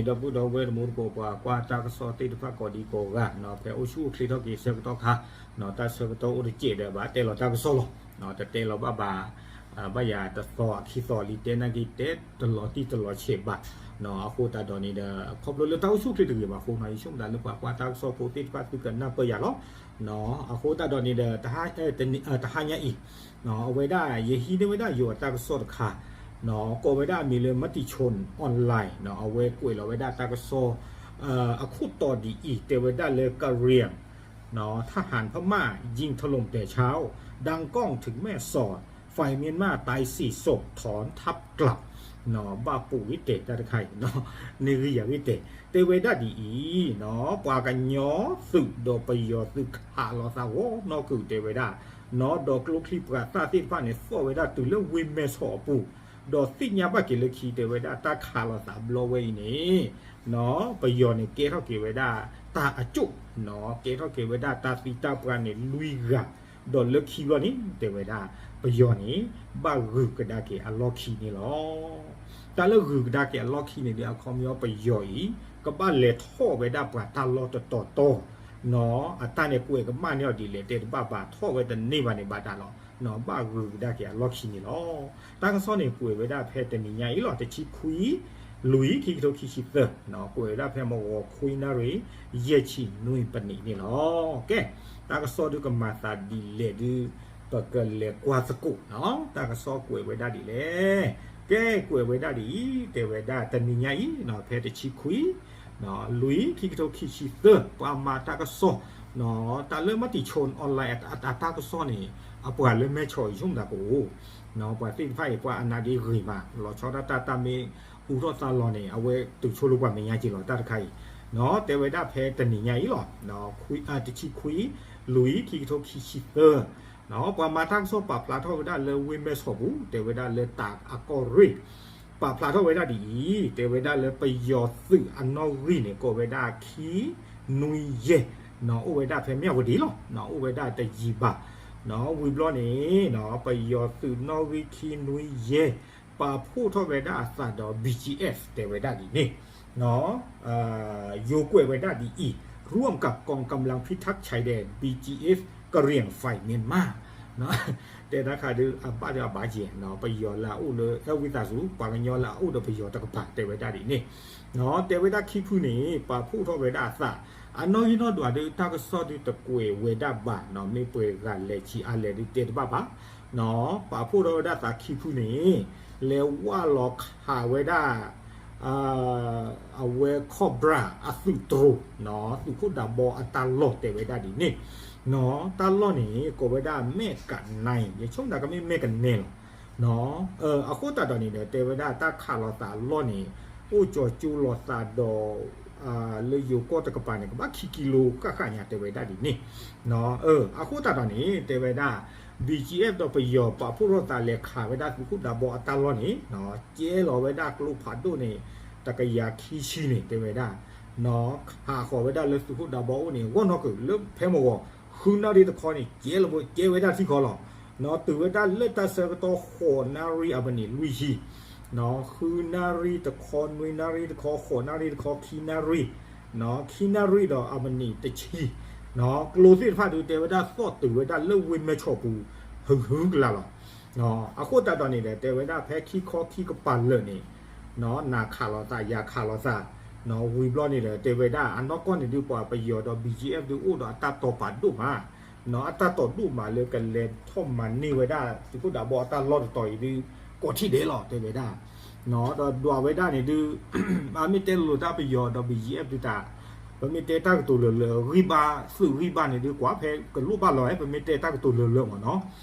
ဒီပုၢ်ဒီဝဲၢ်တံၤသကိး ပှၤကွၢ်တၢ်ကစီၣ်သ့ၣ်တဖၣ်ကိးဒံကိးဂၤ ဖဲအိၣ်ဆူၣ်အိၣ်ချ့ထီၣ်က့ၤဆၢကတီၢ်ခါ တၢ်ဆၢကတီၢ်အိၣ်တစဲးဒီး ဘၣ်တဲလီၤတၢ်ကစီၣ်လီၤ. တတဲလီၤဘၣ်ဘၣ် ဘၣ်ယၤတသီအခံသီလံ တဲနာ်က့ၤတဲတလီၤတံၢ်တလီၤဆဲးဘၣ်. အဃိသတးဒီးန့ၣ်ဒီး ခီဖျိလၢတၢ်အိၣ်ဆူၣ်အိၣ်ချ့တဂ့ၤဘၣ်အဃိန့ၣ် ယဆိကမိၣ်သးလၢပှၤကွၢ်တၢ်ကစီၣ်ဖိသ့ၣ်တဖၣ် သုကနၢ်ပၢၢ်ယၤလီၤ. အဃိသတးဒီးန့ၣ်ဒီး တဟါညါအံၤ အဝဲဒၣ်ယဟံးန့ၢ်ဝဲဒၣ်ယိၤအတၢ်ကစီၣ်တခါ ကိးဝဲဒၣ်အမံၤလၢ Matichon Online အဝဲကွဲးလီၤဝဲဒၣ်တၢ်ကစီၣ် အခိၣ်တီဒ်အံၤ တဲဝဲဒၣ်လၢ Karen ทหารพม่ายิงถล่มแต่เช้า ดังก้องถึงแม่สอด ฝ่ายเมียนมาตายสี่ศพ ถอนทัพกลับ ဘၣ်ပိာ်ဂ့ၤတဲာ်တၢ်တခါအံၤ န့ၢ်ဂံၢ်ယၤဂ့ၤတဲာ် တဲဝဲဒၣ်ဒ်အံၤ ပှၤကညီသုးဒီးပယီၤသုးခးလိာ်သးဂီၤနီၢ်ကုၢ်တဲဝဲဒၣ် ဒီးကျိချံမျိာ်သၣ်သ့ၣ်တဖၣ်န့ၣ် သီၣ်ဝဲဒၣ်တုၤလၢဝ့ၢ်မဲၢ်ဆီးအပူၤ ဒီးသ့ၣ်ညါဘၣ်က့ၤလၢခံ တဲဝဲဒၣ်တၢ်ခးလိာ်သးဘျီဝဲအံၤန့ၣ် ပယီၤန့ၣ်ကဲထီၣ်က့ၤဝဲဒၣ်တၢ်အကၠိၣ် ကဲထီၣ်က့ၤဝဲဒၣ်တၢ်သံတၢ်ပှၢ်န့ၣ်လွံၢ်ဂၤ ဒီးလၢခံဘျီန့ၣ် တဲဝဲဒၣ် ပယီၤန့ၣ် ဘၣ်ဂုၤကဒါက့ၤအလီၢ်ခံန့ၣ်လီၤ. တၢ်လၢဂုၤကဒါက့ၤအလီၢ်ခံန့ၣ်ဒီး အခီပညီပယီၤအံၤ ကဘၣ်လဲၤထီၣ်ဝဲဒၣ်ပှၤတၢ်လီၢ်တတီၤတီၤ အတၢ်န့ၣ်ကွဲးကမၣ်န့ၢ်အီၤဒ်လဲၣ်တဲတဘၣ်ဘၣ် ထီၣ်ဝဲတန့ၢ်ဘၣ်န့ၣ်ဘၣ်တၢ်လီၤ ဘၣ်ဂုၤကဒါက့ၤအလီၢ်ခံန့ၣ်လီၤ. တၢ်ကစီၣ်န့ၣ်ကွဲးဝဲဒၣ်ဖဲတနံၤညါအံၤလီၤ တဆံခွံ လွံၢ်ခံကထိခံဆံသၢ ကွဲးဝဲဒၣ်ဖဲမုၢ်ဂီၤခွံနၣ်ရံၣ် ယဲၢ်ဆံနွံပနံးန့ၣ်လီၤ. ကဲ တၢ်ကစီၣ်ဒုးကမၤသးဒ်လဲၣ်ဒုး ပကလဲၤကွၢ်သကိး တၢ်ကစီၣ်ကွဲးဝဲဒၣ်ဒ်လဲၣ်. ကဲ ကွဲးဝဲဒၣ်ဒ်အံၤ တဲဝဲဒၣ်တနံၤညါအံၤ ဖဲတဆံခွံ လွံၢ်ခံကထိခံဆံသၢ ပှၤမၤတၢ်ကစီၣ် တၢ်လၢ Matichon Online အတၢ်ကစီၣ်န့ၣ် အပှၤလၢမဲၢ်ဆီးအံၤဆိကမိၣ်သးကအိၣ် ပှၤသ့ၣ်တဖၣ်အံၤ ပှၤအနါဒ့ဂ့ၤမး လီၤဆီဒၣ်တၢ်တၢ်မ့ၢ်ဟူထီၣ်သါလီၤန့ၣ် အဝဲတုၤဆိလၢပှၤမဲာ်ညါက့ၤလီၤတၢ်တခါအံၤ တဲဝဲဒၣ်ဖဲတနံၤညါအံၤလီၤ တဆံခွံ လွံၢ်ခံကထိခံဆံသၢ ပှၤမၤတၢ်ကစီၣ်ပာ်ဖျါထီၣ်ဝဲဒၣ်လၢဝ့ၢ်မဲၢ်ဆီးပူၤ တဲဝဲဒၣ်လၢတၢ်အကီၢ်ရ့ၣ် ပာ်ဖျါထီၣ်ဝဲဒၣ်ဒ်အံၤ တဲဝဲဒၣ်လၢပယီၤသုးအနီၣ်ဂံၢ်န့ၣ် ကိးဝဲဒၣ်ခံနွံယဲၢ် အိၣ်ဝဲဒၣ်ဖဲမၠၣ်ဝတံၤလီၤ အိၣ်ဝဲဒၣ်တယံာ်ဘၣ် ဝံၤဘျီန့ၣ် ပယီၤသုးနီၣ်ဂံၢ်ခံနွံယဲၢ် ပာ်ဖှိၣ်ထီၣ်ဝဲဒၣ်အသးဒီး BGF တဲဝဲဒၣ်ဒ်န့ၣ် ယိၤကွဲးဝဲဒၣ်ဒ်အံၤ ร่วมกับกองกำลังพิทักษ์ชายแดน BGF กะเหรี่ยงฝ่ายเมียนมา တဲတၢ်ခါဒုး အဘၣ်ဒီးအဘၣ်က့ၤ ပယီၤလၢအအိၣ်လၢ အဲၣ်ဝံသးစူၤ ပှၤကညီလၢအအိၣ်ဒီးပယီၤတကပၤ တဲဝဲဒၣ်ဒ်န့ၣ် တဲဝဲဒၣ်ခံဖုန့ၣ် ပာ်ဖှိၣ်ထီၣ်ဝဲဒၣ်အသး အနီၣ်ဂံၢ်နီၣ်ဒွးဒုး တၢ်ကစီၣ်ဒုးတကွဲးဝဲဒၣ်ဘၣ် မ့ၢ်ပှဲၤဂၤလဲၤဆံးအါလဲၣ်ဒုးတဲတဘၣ်ဘၣ် ပာ်ဖှိၣ်ထီၣ်ဝဲဒၣ်သးခံဖုန့ၣ် လဲၤဝၢ်လီၤခးဝဲဒၣ် အဝဲ Cobra အသုးတြိၤ သုးခိၣ်ဒးဘီအတၢ်လီၢ်တဲဝဲဒၣ်ဒ်န့ၣ် တၢ်လီၢ်န့ၣ် ကိးဝဲဒၣ်မဲၢ်ကနဲ ယဆိကမိၣ်သးကမ့ၢ်မဲၢ်ကနဲလီၤ အဃိသတးဒီးန့ၣ်ဒီး တဲဝဲဒၣ်တၢ်ခးလိာ်သးအလီၢ်န့ၣ် အိၣ်ကၠီၤကၠိလိာ်သးဒီး လၢယိၤကီၢ်တကပၤန့ၣ် ကဘၣ်ခံကံလိဃၣ်ဃၣ်ညါတဲဝဲဒၣ်ဒ်န့ၣ် အဃိသတးဒီးန့ၣ် တဲဝဲဒၣ် BGF ဒီးပယီၤပာ်ဖှိၣ်ထီၣ်သးလဲၤခးဝဲဒၣ်သုးခိၣ်ဒးဘီအတၢ်လီၢ်န့ၣ် ကဲလီၤဝဲဒၣ်ကျိဖးဒိၣ်န့ၣ် တကယၤခံဆံန့ၣ် တဲဝဲဒၣ် ခးဃီၤဝဲဒၣ်လၢသုးခိၣ်ဒးဘီအိၣ်န့ၣ် ဂီၢ်နီၢ်ကုၢ်လၢဖဲမုၢ်ဂီၤ ဃုနၣ်ရံၣ်တခီန့ၣ် ကဲလီၤ ကဲဝဲဒၣ်ထံကီၢ်လီၤ တုၤဝဲဒၣ်လၢတၢ်ဆၢကတီၢ်ဃိးနၣ်ရံၣ်အမံးနံးလွံၢ်ဆံ ဃုနၣ်ရံၣ်တခီ နွံနၣ်ရံၣ်တခီ ဃိးနၣ်ရံၣ်တခီ ခံနၣ်ရံၣ် ခံနၣ်ရံၣ်ဒီးအမံးနံးတဆံ ကျိသ့ၣ်တဖၣ်ဒုးတဲဝဲဒၣ်သီၣ်တုၤဝဲဒၣ်လၢဝ့ၢ်မဲၢ်ဆီးပူၤ ဟုကလးလီၤ အဃိသတးဒီးန့ၣ်ဒီး တဲဝဲဒၣ်ဖဲခံခီခံကပၤလၢာ်န့ၣ် နၤခးလိာ်သးယၤခးလိာ်သး ဝံၤဘျီန့ၣ်ဒီး တဲဝဲဒၣ်အနီၢ်ကီၢ်န့ၣ်ဒုးပှၤပယီၤဒီး BGF ဒုးအိၣ်ဒီးအတၢ်တိာ်ပာ်ဒိၣ်မး အတၢ်တိာ်ဒိၣ်မးလၢကလဲၤထီၣ်မၤန့ၢ်ဝဲဒၣ်သုးခိၣ်ဒးဘီအတၢ်လီၢ်တတီၤအံၤဒုး ကိးထံၣ်ဒဲးလီၤ တဲဝဲဒၣ် ဒီးဒွးဝဲဒၣ်န့ၣ်ဒုး အမ့ၢ်တဲလိာ်တၢ်ပယီၤဒီး BGF ဒုးတၢ် ပမ့ၢ်တဲတၢ်ကတိၤလၢာ်လၢာ် ဂံၢ်ဘါ သုးဂံၢ်ဘါန့ၣ်ဒုး ကွၢ်ဖဲကလိၣ်ဘၣ်လီၤ ပမ့ၢ်တဲတၢ်ကတိၤလၢာ်လၢာ်မ့ၢ်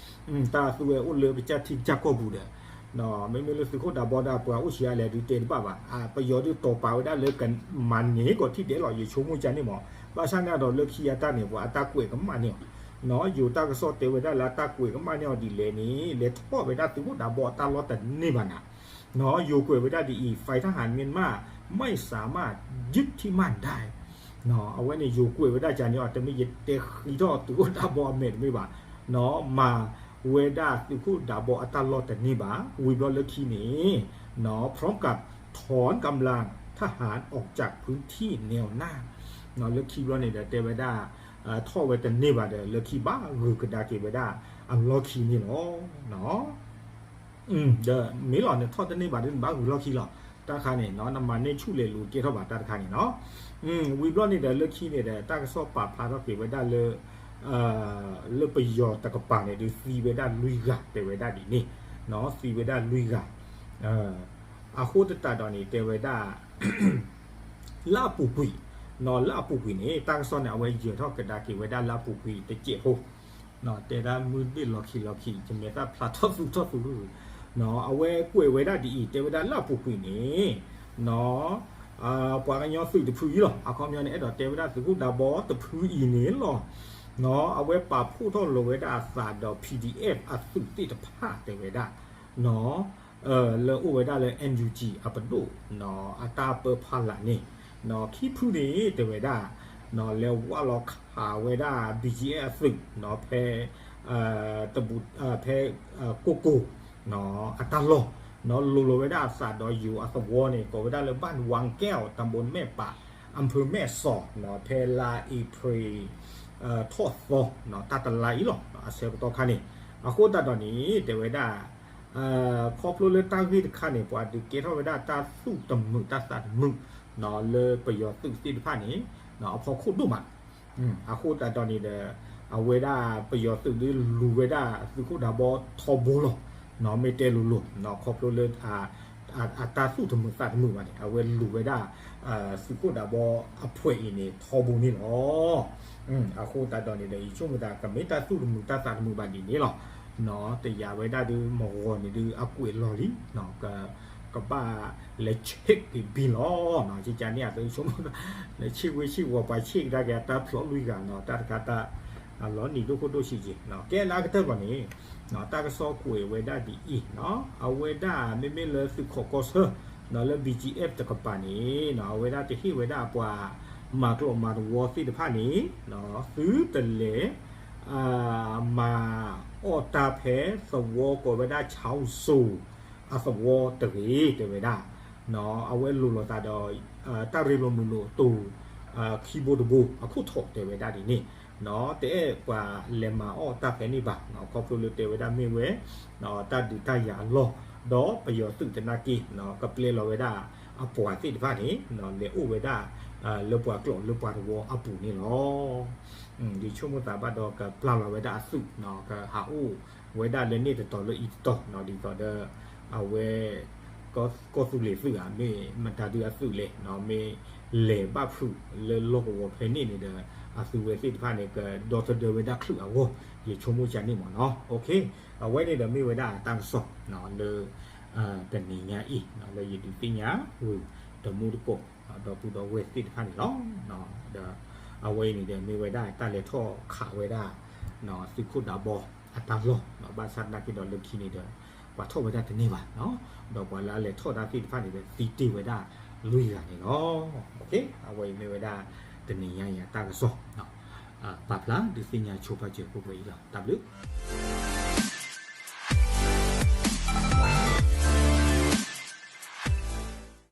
နီၤ တၢ်သုဝဲအိၣ်လၢပကစၢ်ထံကစၢ်ကီၢ်ပူၤဒီး မ့မ့ၢ်လၢသုးခိၣ်ဒးဘီဒီးပှၤအိၣ်ဆံးအါလဲၣ်ဒုးတဲတဘၣ်ဘၣ် ပယီၤဒုးတိာ်ပာ်ဝဲဒၣ်လၢကမၤန့ၢ်ကိးထံၣ်ဒဲးလီၤ ယဆိကမိၣ်ကန့ၣ်မ့ၢ် ဘၣ်ဆၣ်န့ၣ်ဒီးလၢခံအတၢ်န့ၣ် ပှၤအတၢ်ကွဲးကမၣ်န့ၢ်အီၤ ယိၤတၢ်ကစီၣ်တဲဝဲဒၣ်လၢအတၢ်ကွဲးကမၣ်န့ၢ်အီၤဒ်လဲၣ်န့ၣ် လဲၤထီၣ်ဝဲဒၣ်သုးခိၣ်ဒးဘီအတၢ်လီၢ်တန့ၢ်ဘၣ်နၤ ယိၤကွဲးဝဲဒၣ်ဒ်အံၤ ฝ่ายทหารเมียนมาไม่สามารถยึดที่มั่นได้ အဝဲန့ၣ်ယိၤကွဲးဝဲဒၣ်ကန့ၣ်အီၤ တမ့ၢ်ယတဲဃံထီၣ်သုးခိၣ်ဒးဘီအမဲာ်တမ့ၢ်ဘၣ် မၤဝဲဒၣ်သုးခိၣ်ဒးဘီအတၢ်လီၢ်တန့ၢ်ဘၣ် ဝံၤဘျီလၢခံန့ၣ် พร้อมกับถอนกำลัง ทหารออกจากพื้นที่แนวหน้า လၢခံဘျီန့ၣ်ဒီးတဲဝဲဒၣ် ထီၣ်ဝဲတန့ၢ်ဘၣ်ဒီး လၢခံဘၣ်ဂုာ်ကဒါက့ၤဝဲဒၣ်အလီၢ်ခံန့ၣ်လီၤ. ဒီးမ့ၢ်လီၤန့ၣ် ထီၣ်တန့ၢ်ဘၣ်ဒီးနဘၣ်ဂုာ်လီၢ်ခံလီၤ. တၢ်တခါန့ၣ် နမၤန့ၢ်ဆူၣ်လဲၤလူၤကဲထီၣ်ဘၣ်တၢ်တခါန့ၣ်လီၤ. ဝံၤဘျီန့ၣ်ဒီး လၢခံန့ၣ်ဒီး တၢ်ကစီၣ်ပာ်ဖျါထီၣ်က့ၤဝဲဒၣ်လၢ လၢပယီၤတကပၤန့ၣ်ဒီး သံဝဲဒၣ်လွံၢ်ဂၤတဲဝဲဒၣ်ဒ်န့ၣ်, သံဝဲဒၣ်လွံၢ်ဂၤ အဃိသတးဒီးန့ၣ် တဲဝဲဒၣ် လၢအပူၤကွံာ်, လၢအပူၤကွံာ်န့ၣ် တၢ်ကစီၣ်န့ၣ် အဝဲယၢၤထီၣ်ကဒါက့ၤဝဲဒၣ်လၢအပူၤကွံာ်တစဲးဖိ, တဲဒၣ်မုၢ်ဘ့ၣ်လီၤခံလီၤခံ ယမဲာ်သၣ်ဖျါထီၣ်သူၣ်ထီၣ်သူၣ်, အဝဲကွဲးဝဲဒၣ်ဒ်အံၤ တဲဝဲဒၣ်လၢအပူၤကွံာ်န့ၣ် ပှၤကညီသုးတဖုအံၤလီၤ. အခီပညီန့ၣ် အဲၣ်ဒိးတဲဝဲဒၣ်သုးခိၣ်ဒးဘီတဖုအံၤန့ၣ်လီၤ. အဝဲပာ်ဖှိၣ်ထီၣ်လီၤဝဲဒၣ်အသးဒီး PDF အသုးသ့ၣ်တဖၣ်တဲဝဲဒၣ် လၢအိၣ်ဝဲဒၣ်လၢ NUG အပဒိၣ် အတၢ်ပၢဖီလာ်န့ၣ်, ခံဖုန့ၣ်တဲဝဲဒၣ် လဲၤဝးလီၤခးဝဲဒၣ် BGF အသုး ဖဲ တဘူး ဖဲ ကိၢ်ကိၢ် အတၢ်လီၢ်, လိၤလီၤဝဲဒၣ်အသးဒီးယိၤအသဝီန့ၣ် ကိးဝဲဒၣ်လၢ บ้านวังแก้ว ตำบลแม่ปะ อำเภอแม่สอด ဖဲလါအ့ဖြ့ၣ် ထီၣ်သီ တၢ်တလါအံၤလီၤ. အဆၢကတီၢ်ခါန့ၣ် အဃိသတးဒီးန့ၣ် တဲဝဲဒၣ် ခီဖျိလၢတၢ်ဂ့ၢ်တခါန့ၣ် ပှၤဒုးကဲထီၣ်ဝဲဒၣ်တၢ်သူၣ်တမုာ်တၢ်သးတမုာ် လၢပယီၤသုးသ့ၣ်တဖၣ်န့ၣ် အဖီခိၣ်ဒိၣ်မး, အဃိသတးဒီးန့ၣ်ဒီး အဝဲဒၣ်ပယီၤသုးဒုးလူၤဝဲဒၣ်သုးခိၣ်ဒးဘီထီဘိလီၤ. မ့ၢ်တဲလိၤလိၤ ခီဖျိလၢ အတၢ်သူၣ်တမုာ်သးတမုာ်ဘၣ်န့ၣ် အဝဲလူၤဝဲဒၣ် သုးခိၣ်ဒးဘီအဖှဲးအံၤန့ၣ် ထီဘိန့ၣ်လီၤ. အဃိသတးဒီးန့ၣ်ဒီး ယဆိကမိၣ်သး ကမ့ၢ်တၢ်သူၣ်တမုာ်တၢ်သးတမုာ်ဘၣ်ဒ်န့ၣ်လီၤ. တယာ်ဝဲဒၣ်ဒုးမဂီၤန့ၣ်ဒုး အကွဲးလီၤလံ ကဘၣ်လဲၤ check က့ၤဘံလီၤ. ကကန့ၣ်အသိးဆိကမိၣ် လဲၤ check ဝဲ check ဝီၤ ပှၤ check ကဒါက့ၤအတၢ်ဖျိးလွံၢ်ဂၤနီၤ တၢ်တခါတၢ် အလီၤနံၤဒိၣ်ခိၣ်ဒိၣ်ဆံးက့ၤ ကဲလၢအကတၢၢ်ဘၣ်န့ၣ် တၢ်ကစီၣ်ကွဲးဝဲဒၣ်ဒ်အံၤ အဝဲဒၣ်မ့မ့ၢ်လၢသုးခိးကီၢ်ဆၢ လၢ BGF တကပၤန့ၣ် အဝဲဒၣ်တဟ့ၣ်ဝဲဒၣ်ပှၤမၤကျိာ်မၤတဝီသ့ၣ်တဖၣ်န့ၣ် သုတလဲၤ မၤအီၣ်တၢ်ဖဲသဝီကိးဝဲဒၣ် ချောင်းစိုး အသဝီတဂ့ၤ တဲဝဲဒၣ် အဝဲလိၤလိာ်သးဒီး တၢ်ရ့လိာ်မုာ်လိာ်အတိၤ ခံဘိတဘိအခိၣ်ထီၣ်တဲဝဲဒၣ်ဒ်န့ၣ် တအဲၣ်ပှၤလဲၤမၤအီၣ်တၢ်ဖဲန့ၣ်ဘၣ် ခီဖျိလၢတဲဝဲဒၣ်မ့ၢ်ဝဲ တၢ်ဒုးတၢ်ယၤအလီၢ် ဒီးပယီၤသုးသနာ်က့ ကပျဲလီၤဝဲဒၣ်အပှၤသ့ၣ်တဖၣ်န့ၣ် လဲၤအိၣ်ဝဲဒၣ် လၢပှၤကျိာ်လၢပှၤတဝီအပူၤန့ၣ်လီၤ. ယဆိကမိၣ်သးဘၣ်ဒီးကပျၢ်လီၤဝဲဒၣ်အသုး ကဟးအိၣ်ဝဲဒၣ်လၢန့ၣ်တတီၤလၢအံၤတတီၤ ဒ်သိးဒီး အဝဲ ကီၢ်သူလ့ၤသုးဧါ မ့ၢ်မတၤဒုးအသုးလဲၣ် မ့ၢ်လဲၤဘၣ်ဖုးလၢလီၢ်ကဝီၤဖဲန့ၣ်န့ၣ်ဒီး အသုဝဲသ့ၣ်တဖၣ်န့ၣ် ကဒီသဒၢဝဲဒၣ်ချုးအဂီၢ် ယဆိကမိၣ်ကန့ၣ်မ့ၢ်နီၤ အဝဲန့ၣ်ဒီးမ့ၢ်ဝဲဒၣ်တၢ်ကစီၣ် လၢ တနံၤညါအံၤ လၢယဒုးသ့ၣ်ညါဝဲ တမူတကိး ဒီပုၢ်ဒီဝဲၢ်သ့ၣ်တဖၣ်န့ၣ်လီၤ. ဒီး အဝဲအံၤန့ၣ်ဒီးမ့ၢ်ဝဲဒၣ်တၢ်လဲၤထီၣ်ခးဝဲဒၣ် သုးခိၣ်ဒးဘီအတၢ်လီၢ် ဘၣ်ဆၣ်သနာ်က့ဒီးလၢခံန့ၣ်ဒီး ပှၤထီၣ်ဝဲဒၣ်တန့ၢ်ဘၣ် ဒီးပှၤလၢအလဲၤထီၣ်တၢ်သ့ၣ်တဖၣ်န့ၣ်ဒီး သံတ့ၢ်ဝဲဒၣ်လွံၢ်ဂၤန့ၣ်လီၤ. အဝဲအံၤမ့ၢ်ဝဲဒၣ် တနံၤညါအံၤအတၢ်ကစီၣ် ပာ်ဖျါဒုးသ့ၣ်ညါဆိပာ်စၢၤပှဲၤပှဲၤအံၤလီၤ. တၢ်ဘျုး